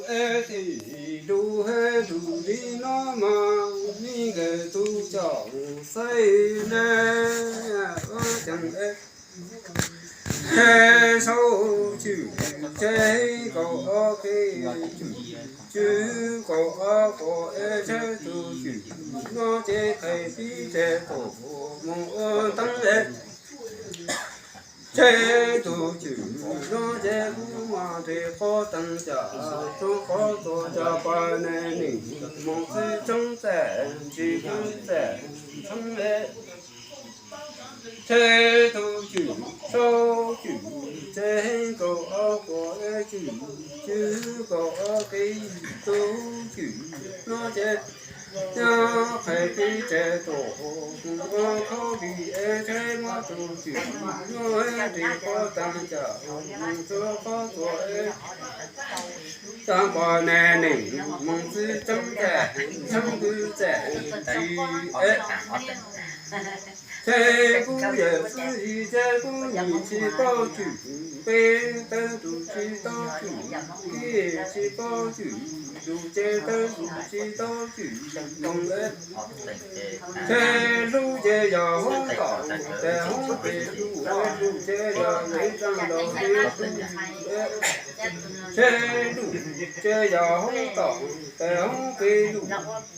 Es tij lug hab lug li no mas, mej nkawd tug coj xaiv na, ua caag es tsheb saub cwm, tsheb kaum ob qe cwm, cwm kaum ob qo es tsheb tug cwm no ces qhais pib tseg tuaj moog ua nteeb es tsheb tug cwm no ces kuv mas nres qhov taag cam rua qhov txua cov poj niam neeg moog txwv tshoob txam ntsis kwv txam tshoob es tsheb tug cwm saub cwm, tsheb kaum ob qo es cwm, cwm kaum ob qe tug cwm no ces nyob qhais pib tseg tuaj ua khaub lig es tsheb muab tug cwm no nres qhov taag cam rua qhov txua es cov poj niam neeg moog txwv tshoob txam ntsis kwv txam ntsis es tsheb kub yawm txwv yig tsheb kub nyis tsis paub cwm, peb tawb ntug tsis tau cwm, kib tsis paub cwm, lug ces tawb ntug tsis tau cwm moog es tsheb lub ces yog hoob tom, tes hoob pes lug, lug ces yog yawm tsaab laug pes lug, tsheb lug ces yog hoob tom, tes hoob pes lug,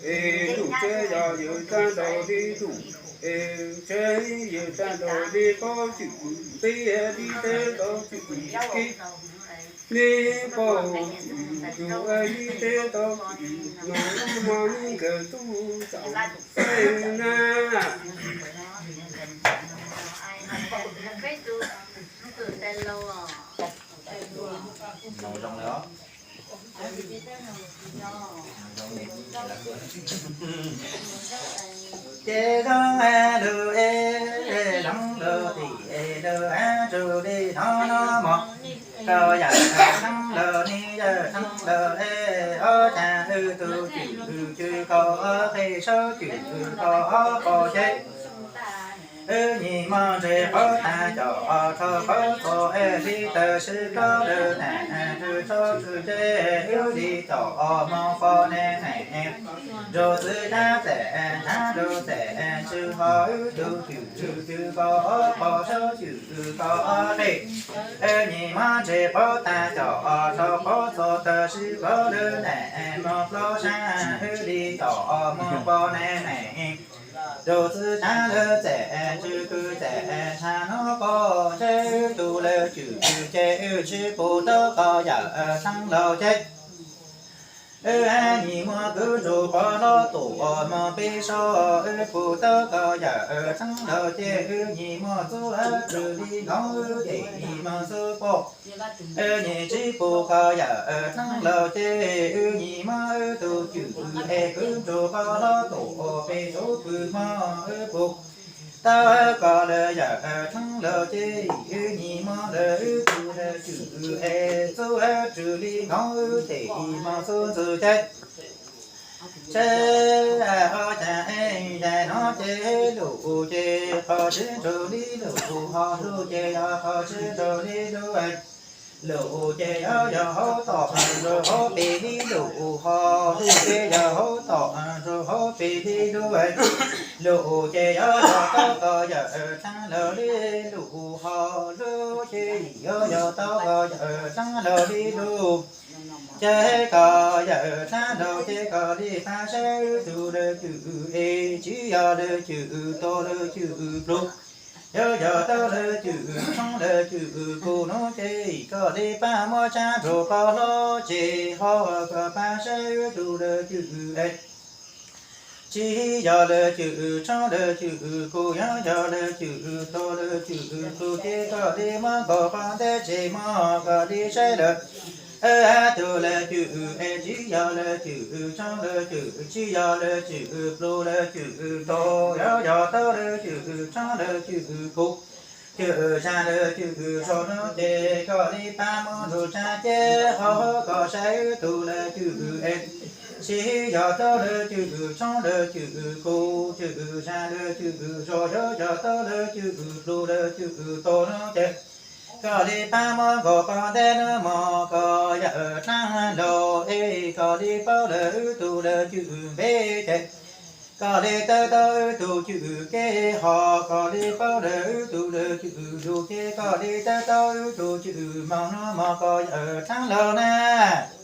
es lug ces yog yawm tsaab laug li lug, es tsheb yawm tsaab laug li paub cwm, peb li teb tau cwm kib, li paub cwm, yug li teb tau cwm, mas mej nkawd tug coj xaiv na. Ces zoo lug es, zoo lug tim es lug tug li no no mog. Koj yawm tshoob lug ne, yawm tshoob lug es, ob caag wb tug cwm, cwm kaum ob qe saub cwm, cwm kaum ob qo ces wb nyim moog nres qhov taag cam rua qhov txua es li tawm sib kov lug naam ntws tso tswm ces wb li cam moog poj niam neeg nrug txwv dlaab txam nrug txam ntswg ho wb tug cwm, cwm kaum ob qo saub cwm kaum ob qe. Wb nyim moog nres qhov taag cam rua qhov txua tawm sib kov lug naam moog plaub sab wb li cam moog poj niam neeg nrug txwv dlaab lug txam ntswg kwv txam ntsha no poj ces wb tug lug cwm ces wb tsi pum tau koj yawm tshoob lug ces wb nyim muaj kwv nrug pov hlob tuam moog peb sab, wb pum tau koj yawm tshoob lug ces wb nyim muaj txuj hab rwg li nkoov wb tes moog txuj poj. Wb nyim tsi pum koj yawm tshoob lug ces wb nyim muaj wb tug cwm es kwv nrug pov hlob tuam peb sab pw moog wb pum tau koj lug yawm tshoob lug ces wb nyim muaj lug wb tug lug cwm es txuj hab rwg li nkoov wb tes moog txuj ntxwg ces tsheb ho caag es yaim no ces lug ces qhov tsi nrug li lug ho lug ces yog qhov tsi nrug li lug. Lug ces yog yog hauv tom nrug hauv pes li lug ho lug ces yog hauv tom nrug hauv pes li lug. Lug ces yog yog tau koj yawm tshoob lug li lug ho lug ces yog yog tau koj yawm tshoob lug li lug. Ces koj yawm tshoob lug ces koj li pab saib wb tug lug cwm es tsi yog lug cwm tus lug cwm pluag, yog yog tau lug cwm tshoob lug cwm kuv no ces koj li pab muab tshab nrug pov hlob ces ho koj pab saib wb tug lug cwm es tsi yog lug cwm tshoob lug cwm kuv, yog yog lug cwm tus lug cwm pluag ces koj li muab nkaus pov ntej ces muab koj li saib lawm. Wb tug lug cwm es tsi yog lug cwm tshoob lug cwm, tsi yog lug cwm pluag lug cwm tus, yog yog tau lug cwm tshoob lug cwm kuv, cwm xya lug cwm so no ces koj li pab muab nrug tshab ces ho koj saib wb tug lug cwm es tsi yog tau lug cwm tshoob lug cwm kuv, cwm xya lug cwm so, yog yog tau lug cwm pluag lug cwm tus no ces koj li pab muab nkaus pov ntej no mog koj yawm tshoob lug. Ej, koj li paub lawm wb tus lawv cwj npe ces koj li tawm tau wb tus cwj kev hos, koj li paub lawm wb tus lawv cwj lus ces koj li tawm tau wb tus cwj hmoo, hnub hmo koj yawm dlaab laug na.